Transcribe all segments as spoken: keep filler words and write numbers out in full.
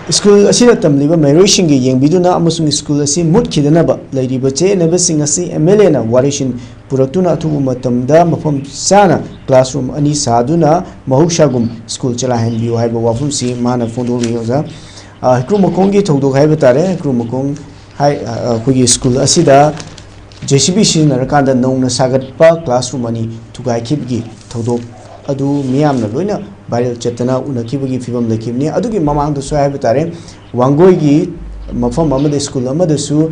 School ꯑꯁꯤꯗ ꯇꯝꯂꯤꯕ ꯃꯍꯩꯔꯣꯏꯁꯤꯡꯒꯤ ꯌꯦꯡꯕꯤꯗꯨꯅ ꯑꯃꯁꯨꯡ ꯁ꯭ꯀꯨꯜ ꯑꯁꯤ ꯃꯨꯠꯈꯤꯗꯅꯕ ꯂꯩꯔꯤꯕ ꯆꯌꯦꯠꯅꯕꯁꯤꯡ ꯑꯁꯤ ꯑꯦꯝ ꯑꯦꯜ ꯑꯦꯅ ꯋꯥꯔꯦꯡ ꯄꯨꯔꯛꯇꯨꯅ ꯑꯊꯨꯕ ꯃꯇꯝꯗ ꯃꯐꯝ ꯆꯥꯅ ꯀ꯭ꯂꯥꯁꯔꯨꯝ ꯑꯅꯤ ꯁꯥꯗꯨꯅ ꯃꯍꯧꯁꯥꯒꯨꯝ ꯁ꯭ꯀꯨꯜ ꯆꯂꯥꯏꯍꯟꯕꯤꯌꯨ ꯍꯥꯏꯕ ꯋꯥꯐꯝꯁꯤ ꯃꯥꯅ ꯐꯣꯡꯗꯣꯛꯂꯤ, ꯑꯣꯖꯥ꯫ ꯑ, ꯍꯩꯀ꯭ꯔꯨ ꯃꯈꯣꯡꯒꯤ ꯊꯧꯗꯣꯛ ꯍꯥꯏꯕ ꯇꯥꯔꯦ꯫ ꯍꯩꯀ꯭ꯔꯨ ꯃꯈꯣꯡ ꯍꯥꯏ-, ꯑ, ꯑꯩꯈꯣꯏꯒꯤ ꯁ꯭ꯀꯨꯜ ꯑꯁꯤꯗ ꯖꯦ ꯁꯤ ꯕꯤ ꯁꯤꯖꯤꯟꯅꯔꯀꯥꯟꯗ ꯅꯧꯅ ꯁꯥꯒꯠꯄ ꯀ꯭ꯂꯥꯁꯔꯨꯝ ꯑꯅꯤ ꯊꯨꯒꯥꯏꯈꯤꯕꯒꯤ ꯊꯧꯗꯣꯛ ꯑꯗꯨ ꯃꯤꯌꯥꯝꯅ ꯂꯣꯏꯅ ꯚꯥꯏꯔꯦꯜ ꯆꯠꯇꯅ ꯎꯅꯈꯤꯕꯒꯤ ꯐꯤꯕꯝ ꯂꯩꯈꯤꯕꯅꯤ꯫ ꯑꯗꯨꯒꯤ ꯃꯃꯥꯡꯗꯁꯨ ꯍꯥꯏꯕ ꯇꯥꯔꯦ, ꯋꯥꯡꯒꯣꯏꯒꯤ ꯃꯐꯝ ꯑꯃꯗ ꯁ꯭ꯀꯨꯜ ꯑꯃꯗꯁꯨ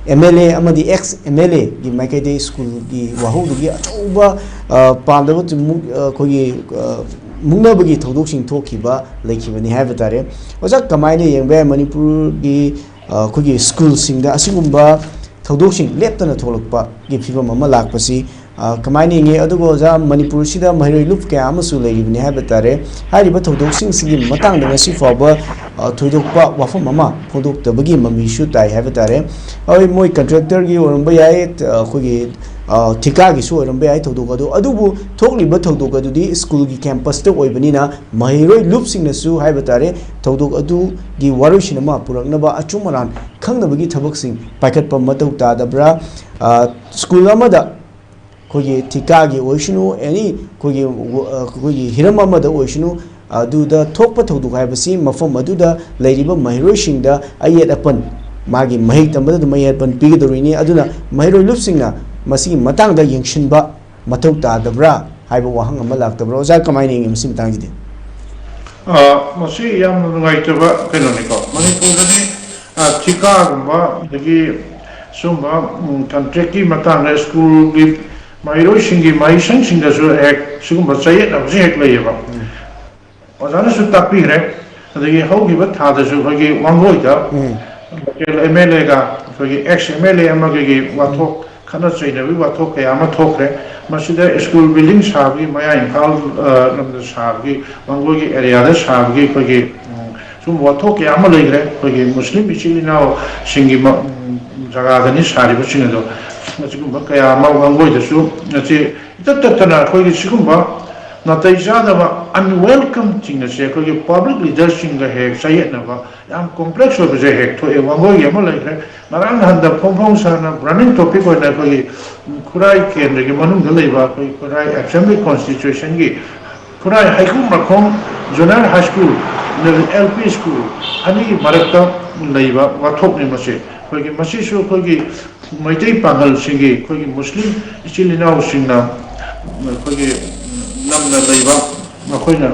ꯑꯦꯝ ꯑꯦꯜ ꯑꯦ ꯑꯃꯗꯤ ꯑꯦꯛꯁ ꯑꯦꯝ ꯑꯦꯜ ꯑꯦꯒꯤ ꯃꯥꯏꯀꯩꯗꯒꯤ ꯁ꯭ꯀꯨꯜꯒꯤ ꯋꯥꯍꯧꯗꯨꯒꯤ ꯑꯆꯧꯕ, ꯑ, ꯄꯥꯝꯗꯕ ꯃꯨꯛ-, ꯑ, ꯑꯩꯈꯣꯏꯒꯤ, ꯑ, ꯃꯨꯛꯅꯕꯒꯤ ꯊꯧꯗꯣꯛꯁꯤꯡ ꯊꯣꯛꯈꯤꯕ ꯂꯩꯈꯤꯕꯅꯤ ꯍꯥꯏꯕ ꯇꯥꯔꯦ꯫ ꯑꯣꯖꯥ, ꯀꯃꯥꯏꯅ ꯌꯦꯡꯕ ꯌꯥꯏ ꯃꯅꯤꯄꯨꯔꯒꯤ, ꯑ, ꯑꯩꯈꯣꯏꯒꯤ ꯁ꯭ꯀꯨꯜꯁꯤꯡꯗ ꯑꯁꯤꯒꯨꯝꯕ ꯊꯧꯗꯣꯛꯁꯤꯡ ꯂꯦꯞꯇꯅ ꯊꯣꯛꯂꯛꯄꯒꯤ ꯐꯤꯕꯝ ꯑꯃ ꯂꯥꯛꯄꯁꯤ, ꯑ, ꯀꯃꯥꯏꯅ ꯌꯦꯡꯉꯤ? ꯑꯗꯨꯒ ꯑꯣꯖꯥ, ꯃꯅꯤꯄꯨꯔꯁꯤꯗ ꯃꯍꯩꯔꯣꯏ ꯂꯨꯞ ꯀꯌꯥ ꯑꯃꯁꯨ ꯂꯩꯔꯤꯕꯅꯤ ꯍꯥꯏꯕ ꯇꯥꯔꯦ꯫ ꯍꯥꯏꯔꯤꯕ ꯊꯧꯗꯣꯛꯁꯤꯡꯁꯤꯒꯤ ꯃꯇꯥꯡꯗ ꯉꯁꯤ ꯐꯥꯎꯕ, ꯑ, ꯊꯣꯏꯗꯣꯛꯄ ꯋꯥꯐꯝ ꯑꯃ ꯐꯣꯡꯗꯣꯛꯇꯕꯒꯤ ꯃꯃꯤꯁꯨ ꯇꯥꯏ ꯍꯥꯏꯕ ꯇꯥꯔꯦ꯫ ꯍꯣꯏ, ꯃꯣꯏ ꯀꯟꯇ꯭ꯔꯦꯛꯇꯔꯒꯤ ꯑꯣꯏꯔꯝꯕ ꯌꯥꯏ, ꯑ, ꯑꯩꯈꯣꯏꯒꯤ, ꯑ, ꯊꯤꯀꯥꯒꯤꯁꯨ ꯑꯣꯏꯔꯝꯕ ꯌꯥꯏ ꯊꯧꯗꯣꯛ ꯑꯗꯨ, ꯑꯗꯨꯕꯨ ꯊꯣꯛꯂꯤꯕ ꯊꯧꯗꯣꯛ ꯑꯗꯨꯗꯤ ꯁ꯭ꯀꯨꯜꯒꯤ ꯀꯦꯝꯄꯁꯇ ꯑꯣꯏꯕꯅꯤꯅ ꯃꯍꯩꯔꯣꯏ ꯂꯨꯞꯁꯤꯡꯅꯁꯨ ꯍꯥꯏꯕ ꯇꯥꯔꯦ, ꯊꯧꯗꯣꯛ ꯑꯗꯨꯒꯤ ꯋꯥꯔꯣꯏꯁꯤꯟ ꯑꯃ ꯄꯨꯔꯛꯅꯕ ꯑꯆꯨꯝ ꯑꯔꯥꯟ ꯈꯪꯅꯕꯒꯤ ꯊꯕꯛꯁꯤꯡ ꯄꯥꯏꯈꯠꯄ ꯃꯊꯧ ꯇꯥꯗꯕ꯭ꯔꯥ? ꯑ, ꯁ꯭ꯀꯨꯜ ꯑꯃꯗ ꯑꯩꯈꯣꯏꯒꯤ ꯊꯤꯀꯥꯒꯤ ꯑꯣꯏꯁꯅꯨ, ꯑꯦꯅꯤ ꯑꯩꯈꯣꯏꯒꯤ, ꯑ, ꯑꯩꯈꯣꯏꯒꯤ ꯍꯤꯔꯝ ꯑꯃꯗ ꯑꯣꯏꯁꯅꯨ, ꯑꯗꯨꯗ ꯊꯣꯛꯄ ꯊꯧꯗꯣꯛ ꯍꯥꯏꯕꯁꯤ ꯃꯐꯝ ꯑꯗꯨꯗ ꯂꯩꯔꯤꯕ ꯃꯍꯩꯔꯣꯏꯁꯤꯡꯗ ꯑꯌꯦꯠ ꯑꯄꯟ, ꯃꯥꯒꯤ ꯃꯍꯩ ꯇꯝꯕꯗ ꯑꯗꯨꯝ ꯑꯌꯦꯠ ꯑꯄꯟ ꯄꯤꯒꯗꯧꯔꯤꯅꯤ꯫ ꯑꯗꯨꯅ ꯃꯍꯩꯔꯣꯏ ꯂꯨꯞꯁꯤꯡꯅ ꯃꯁꯤꯒꯤ ꯃꯇꯥꯡꯗ ꯌꯦꯡꯁꯤꯟꯕ ꯃꯊꯧ ꯇꯥꯗꯕ꯭ꯔꯥ ꯍꯥꯏꯕ ꯋꯥꯍꯪ ꯑꯃ ꯂꯥꯛꯇꯕ꯭ꯔꯥ? ꯑꯣꯖꯥ, ꯀꯃꯥꯏꯅ ꯌꯦꯡꯉꯤ ꯃꯁꯤ ꯃꯇꯥꯡꯁꯤꯗꯤ? ꯑ, ꯃꯁꯤ ꯌꯥꯝꯅ ꯅꯨꯡꯉꯥꯏꯇꯕ ꯀꯩꯅꯣꯅꯤꯀꯣ꯫ ꯃꯅꯤꯄꯨꯔꯗꯗꯤ, ꯑ, ꯊꯤꯀꯥꯒꯨꯝꯕ, ꯑꯗꯒꯤ ꯁꯨꯝꯕ, ꯎꯝ, ꯀꯟꯇ꯭ꯔꯦꯛꯀꯤ ꯃꯇꯥꯡꯗ ꯁ꯭ꯀꯨꯜꯒꯤ ꯃꯍꯩꯔꯣꯏꯁꯤꯡꯒꯤ ꯃꯍꯩꯁꯪꯁꯤꯡꯗꯁꯨ ꯍꯦꯛ ꯁꯤꯒꯨꯝꯕ ꯆꯌꯦꯠꯅꯕꯁꯤ ꯍꯦꯛ ꯂꯩꯌꯦꯕ꯫ ꯑꯣꯖꯥꯅꯁꯨ ꯇꯥꯛꯄꯤꯈ꯭ꯔꯦ꯫ ꯑꯗꯒꯤ ꯍꯧꯈꯤꯕ ꯊꯥꯗꯁꯨ ꯑꯩꯈꯣꯏꯒꯤ ꯋꯥꯡꯒꯣꯏꯗ ꯎꯝ꯫ ꯂꯣꯀꯦꯜ ꯑꯦꯝ ꯑꯦꯜ ꯑꯦꯒ ꯑꯩꯈꯣꯏꯒꯤ ꯑꯦꯛꯁ ꯑꯦꯝ ꯑꯦꯜ ꯑꯦ ꯑꯃꯒꯒꯤ ꯋꯥꯊꯣꯛ, ꯈꯠꯅ ꯆꯩꯅꯕꯒꯤ ꯋꯥꯊꯣꯛ ꯀꯌꯥ ꯑꯃ ꯊꯣꯛꯈ꯭ꯔꯦ꯫ ꯃꯁꯤꯗ ꯁ꯭ꯀꯨꯜ ꯕꯤꯜꯗꯤꯡ ꯁꯥꯕꯒꯤ, ꯃꯌꯥ ꯏꯝꯐꯥꯜ, ꯑ, ꯂꯝꯗ ꯁꯥꯕꯒꯤ, ꯋꯥꯡꯒꯣꯏꯒꯤ ꯑꯦꯔꯤꯌꯥꯗ ꯁꯥꯕꯒꯤ ꯑꯩꯈꯣꯏꯒꯤ, ꯎꯝ, ꯁꯨꯝꯕ ꯋꯥꯊꯣꯛ ꯀꯌꯥ ꯑꯃ ꯂꯩꯈ꯭ꯔꯦ꯫ ꯑꯩꯈꯣꯏꯒꯤ ꯃꯨꯁꯂꯤꯝ ꯏꯆꯤꯜ ꯏꯅꯥꯎꯁꯤꯡꯒꯤ ꯃ-, ꯎꯝ, ꯖꯒꯥꯗꯅꯤ ꯁꯥꯔꯤꯕꯁꯤꯡ ꯑꯗꯣ꯫ ꯑꯁꯤꯒꯨꯝꯕ ꯀꯌꯥ ꯑꯃ ꯋꯥꯡꯒꯣꯏꯗꯁꯨ ꯉꯁꯤ ꯏꯇꯠ ꯇꯠꯇꯅ ꯑꯩꯈꯣꯏꯒꯤ ꯁꯤꯒꯨꯝꯕ ꯅꯥꯇꯩ ꯆꯥꯗꯕ, unwelcome ꯁꯤꯡ ꯑꯁꯦ ꯑꯩꯈꯣꯏꯒꯤ ꯄꯕ꯭ꯂꯤꯛ ꯂꯤꯗꯔꯁꯤꯡꯒ ꯍꯦꯛ ꯆꯌꯦꯠꯅꯕ, ꯌꯥꯝ ꯀꯣꯝꯄ꯭ꯂꯦꯛꯁ ꯑꯣꯏꯕꯁꯦ ꯍꯦꯛ ꯊꯣꯛꯑꯦ꯫ ꯋꯥꯡꯒꯣꯏꯒꯤ ꯑꯃ ꯂꯩꯈ꯭ꯔꯦ, ꯉꯔꯥꯡ ꯅꯍꯥꯟꯗ ꯐꯣꯡ ꯐꯣꯡ ꯁꯥꯅ ꯕꯔꯅꯤꯡ ꯇꯣꯄꯤꯛ ꯑꯣꯏꯅ ꯑꯩꯈꯣꯏꯒꯤ ꯈꯨꯔꯥꯏ ꯀꯦꯟꯗ꯭ꯔꯒꯤ ꯃꯅꯨꯡꯗ ꯂꯩꯕ ꯑꯩꯈꯣꯏ ꯈꯨꯔꯥꯏ ꯑꯦꯁꯦꯝꯕ꯭ꯂꯤ ꯀꯣꯟꯁꯇꯤꯇ꯭ꯌꯨꯁꯟꯒꯤ ꯈꯨꯔꯥꯏ ꯍꯩꯀꯨꯝ ꯃꯈꯣꯡ junior high school, L P school ꯑꯅꯤꯒꯤ ꯃꯔꯛꯇ ꯂꯩꯕ ꯋꯥꯊꯣꯛꯅꯤ ꯃꯁꯤ꯫ ꯑꯩꯈꯣꯏꯒꯤ ꯃꯁꯤꯁꯨ ꯑꯩꯈꯣꯏꯒꯤ ꯃꯩꯇꯩ ꯄꯥꯡꯒꯜꯁꯤꯡꯒꯤ, ꯑꯩꯈꯣꯏꯒꯤ ꯃꯨꯁꯂꯤꯝ ꯏꯆꯤꯜ ꯏꯅꯥꯎꯁꯤꯡꯅ, ꯑꯩꯈꯣꯏꯒꯤ ꯂꯝꯅ ꯂꯩꯕ, ꯃꯈꯣꯏꯅ,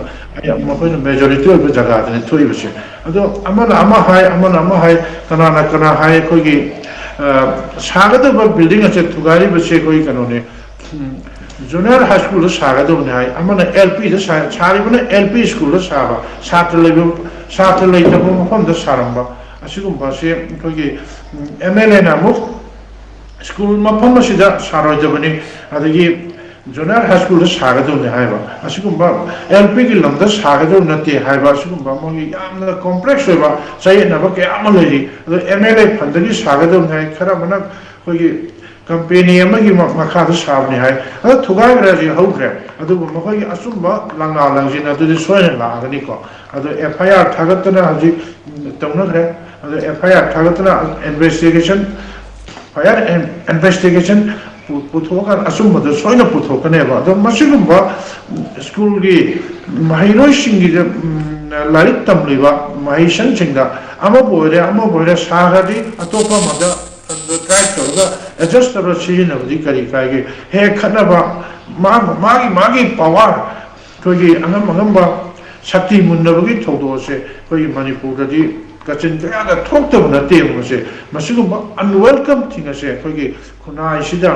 ꯃꯈꯣꯏꯅ ꯃꯦꯖꯣꯔꯤꯇꯤ ꯑꯣꯏꯕ ꯖꯒꯥꯗꯅꯤ ꯊꯣꯛꯏꯕꯁꯦ꯫ ꯑꯗꯣ ꯑꯃꯅ ꯑꯃ ꯍꯥꯏ, ꯑꯃꯅ ꯑꯃ ꯍꯥꯏ, ꯀꯅꯥꯅ ꯀꯅꯥ ꯍꯥꯏ, ꯑꯩꯈꯣꯏꯒꯤ, ꯑ, ꯁꯥꯒꯗꯕ ꯕꯤꯜꯗꯤꯡ ꯑꯁꯦ ꯊꯨꯒꯥꯏꯔꯤꯕꯁꯦ ꯑꯩꯈꯣꯏ ꯀꯩꯅꯣꯅꯦ, ꯎꯝ, ꯖꯨꯅꯤꯌꯔ ꯍꯥꯏ ꯁ꯭ꯀꯨꯜꯗ ꯁꯥꯒꯗꯕꯅꯤ ꯍꯥꯏ, ꯑꯃꯅ ꯑꯦꯜ ꯄꯤꯗ ꯁꯥ-, ꯁꯥꯔꯤꯕꯅ ꯑꯦꯜ ꯄꯤ ꯁ꯭ꯀꯨꯜꯗ ꯁꯥꯕ, ꯁꯥꯇ꯭ꯔ ꯂꯩꯕ, ꯁꯥꯇ꯭ꯔ ꯂꯩꯇꯕ ꯃꯐꯝꯗ ꯁꯥꯔꯝꯕ, ꯑꯁꯤꯒꯨꯝꯕꯁꯦ ꯑꯩꯈꯣꯏꯒꯤ, ꯎꯝ, ꯑꯦꯝ ꯑꯦꯜ ꯑꯦꯅ ꯑꯃꯨꯛ ꯁ꯭ꯀꯨꯜ ꯃꯐꯝ ꯑꯁꯤꯗ ꯁꯥꯔꯣꯏꯗꯕꯅꯤ, ꯑꯗꯒꯤ ꯖꯨꯅꯤꯌꯔ ꯍꯥꯏ ꯁ꯭ꯀꯨꯜꯗ ꯁꯥꯒꯗꯕꯅꯤ ꯍꯥꯏꯕ, ꯑꯁꯤꯒꯨꯝꯕ ꯑꯦꯜ ꯄꯤꯒꯤ ꯂꯝꯗ ꯁꯥꯒꯗꯕ ꯅꯠꯇꯦ ꯍꯥꯏꯕ, ꯑꯁꯤꯒꯨꯝꯕ ꯃꯣꯏꯒꯤ ꯌꯥꯝꯅ ꯀꯣꯝꯄ꯭ꯂꯦꯛꯁ ꯑꯣꯏꯕ ꯆꯌꯦꯠꯅꯕ ꯀꯌꯥ ꯑꯃ ꯂꯩꯔꯤ꯫ ꯑꯗꯣ ꯑꯦꯝ ꯑꯦꯜ ꯑꯦ ꯐꯟꯗꯒꯤ ꯁꯥꯒꯗꯕꯅꯤ ꯍꯥꯏ, ꯈꯔ ꯑꯃꯅ ꯑꯩꯈꯣꯏꯒꯤ ꯀꯝꯄꯦꯅꯤ ꯑꯃꯒꯤ ꯃ-, ꯃꯈꯥꯗ ꯁꯥꯕꯅꯤ ꯍꯥꯏ꯫ ꯑꯗꯣ ꯊꯨꯒꯥꯏꯈ꯭ꯔꯗꯤ ꯍꯧꯈ꯭ꯔꯦ, ꯑꯗꯨꯕꯨ ꯃꯈꯣꯏꯒꯤ ꯑꯆꯨꯝꯕ ꯂꯪꯂꯥ ꯂꯪꯁꯤꯟ ꯑꯗꯨꯗꯤ ꯁꯣꯏꯗꯅ ꯂꯥꯛꯑꯒꯅꯤꯀꯣ꯫ ꯑꯗꯣ ꯑꯦꯐ ꯑꯥꯏ ꯑꯥꯔ ꯊꯥꯒꯠꯇꯅ ꯍꯧꯖꯤꯛ ꯇꯧꯅꯈ꯭ꯔꯦ꯫ ꯑꯗꯣ ꯑꯦꯐ ꯑꯥꯏ ꯑꯥꯔ ꯊꯥꯒꯠꯇꯅ ꯏꯟꯚꯦꯁꯇꯤꯒꯦꯁꯟ, ꯐꯥꯏꯌꯔ ꯏꯟꯚꯦꯁꯇꯤꯒꯦꯁꯟ ꯄꯨꯊꯣꯛꯑꯀꯥꯟꯗ ꯑꯆꯨꯝꯕꯗꯣ ꯁꯣꯏꯅ ꯄꯨꯊꯣꯛꯀꯅꯦꯕ꯫ ꯑꯗꯣ ꯃꯁꯤꯒꯨꯝꯕ ꯁ꯭ꯀꯨꯜꯒꯤ ꯃꯍꯩꯔꯣꯏꯁꯤꯡꯒꯤꯗ, ꯎꯝ, ꯂꯥꯏꯔꯤꯛ ꯇꯝꯂꯤꯕ ꯃꯍꯩꯁꯪꯁꯤꯡꯗ ꯑꯃꯕꯨ ꯑꯣꯏꯔꯦ, ꯑꯃꯕꯨ ꯑꯣꯏꯔꯦ, ꯁꯥꯈ꯭ꯔꯗꯤ ꯑꯇꯣꯞꯄ ꯑꯃꯗ ꯇ꯭ꯔꯥꯏ ꯇꯧꯔꯒ ꯑꯦꯗꯖꯁ ꯇꯧꯔꯒ ꯁꯤꯖꯤꯟꯅꯕꯗꯤ ꯀꯔꯤ ꯀꯥꯏꯒꯦ? ꯍꯦꯛ ꯈꯠꯅꯕ, ꯃꯥ-, ꯃꯥꯒꯤ, ꯃꯥꯒꯤ ꯄꯋꯥꯔ, ꯑꯩꯈꯣꯏꯒꯤ ꯑꯉꯝ ꯑꯉꯝꯕ ꯁꯛꯇꯤ ꯃꯨꯟꯅꯕꯒꯤ ꯊꯧꯗꯣꯛ ꯑꯁꯦ ꯑꯩꯈꯣꯏꯒꯤ ꯃꯅꯤꯄꯨꯔꯗꯗꯤ ꯀꯥꯆꯤꯟ ꯀꯌꯥꯗ ꯊꯣꯛꯇꯕ ꯅꯠꯇꯦꯕ꯫ ꯃꯁꯦ, ꯃꯁꯤꯒꯨꯝꯕ ꯑꯟꯋꯦꯜꯀꯝ ꯊꯤꯡ ꯑꯁꯦ ꯑꯩꯈꯣꯏꯒꯤ ꯈꯨꯟꯅꯥꯏꯁꯤꯗ,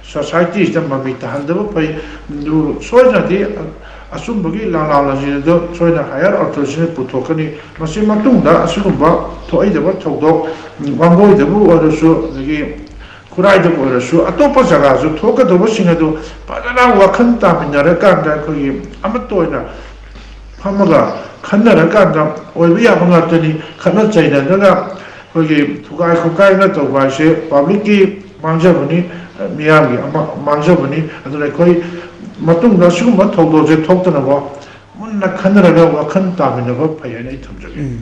ꯁꯣꯁꯥꯏꯇꯤꯁꯤꯗ ꯃꯃꯤ ꯇꯥꯍꯟꯗꯕ ꯐꯩ꯫ ꯑꯗꯨ ꯁꯣꯏꯗꯅꯗꯤ ꯑꯆꯨꯝꯕꯒꯤ ꯂꯥꯡꯂꯥꯡ ꯑꯁꯤ ꯑꯗꯨ ꯁꯣꯏꯗꯅ ꯍꯥꯏꯌꯔ ꯑꯣꯊꯣꯔꯤꯇꯤꯅ ꯄꯨꯊꯣꯛꯀꯅꯤ꯫ ꯃꯁꯤ ꯃꯇꯨꯡꯗ ꯑꯁꯤꯒꯨꯝꯕ ꯊꯣꯛꯏꯗꯕ ꯊꯧꯗꯣꯛ, ꯋꯥꯡꯒꯣꯏꯗꯕꯨ ꯑꯣꯏꯔꯁꯨ, ꯑꯗꯒꯤ ꯈꯨꯔꯥꯏꯗꯕꯨ ꯑꯣꯏꯔꯁꯨ, ꯑꯇꯣꯞꯄ ꯖꯒꯥꯁꯨ ꯊꯣꯛꯀꯗꯧꯕꯁꯤꯡ ꯑꯗꯨ ꯐꯖꯅ ꯋꯥꯈꯜ ꯇꯥꯃꯤꯟꯅꯔꯀꯥꯟꯗ ꯑꯩꯈꯣꯏꯒꯤ ꯑꯃꯠꯇ ꯑꯣꯏꯅ ꯐꯝꯃꯒ ꯈꯟꯅꯔꯀꯥꯟꯗ ꯑꯣꯏꯕ ꯌꯥꯕ ꯉꯥꯛꯇꯅꯤ꯫ ꯈꯠꯅ ꯆꯩꯅꯗꯅ ꯑꯩꯈꯣꯏꯒꯤ ꯊꯨꯒꯥꯏ ꯈꯣꯠꯀꯥꯏꯅ ꯇꯧꯕ ꯍꯥꯏꯁꯦ ꯄꯕ꯭ꯂꯤꯛꯀꯤ ꯃꯥꯡꯖꯕꯅꯤ, ꯃꯤꯌꯥꯝꯒꯤ ꯑꯃ ꯃꯥꯡꯖꯕꯅꯤ꯫ ꯑꯗꯨꯅ ꯑꯩꯈꯣꯏ ꯃꯇꯨꯡꯗ ꯑꯁꯤꯒꯨꯝꯕ ꯊꯧꯗꯣꯛꯁꯦ ꯊꯣꯛꯇꯅꯕ ꯃꯨꯟꯅ ꯈꯟꯅꯔꯒ ꯋꯥꯈꯜ ꯇꯥꯃꯤꯟꯅꯕ ꯐꯩ ꯍꯥꯏꯅ ꯑꯩ ꯊꯝꯖꯒꯦ꯫ ꯎꯝ꯫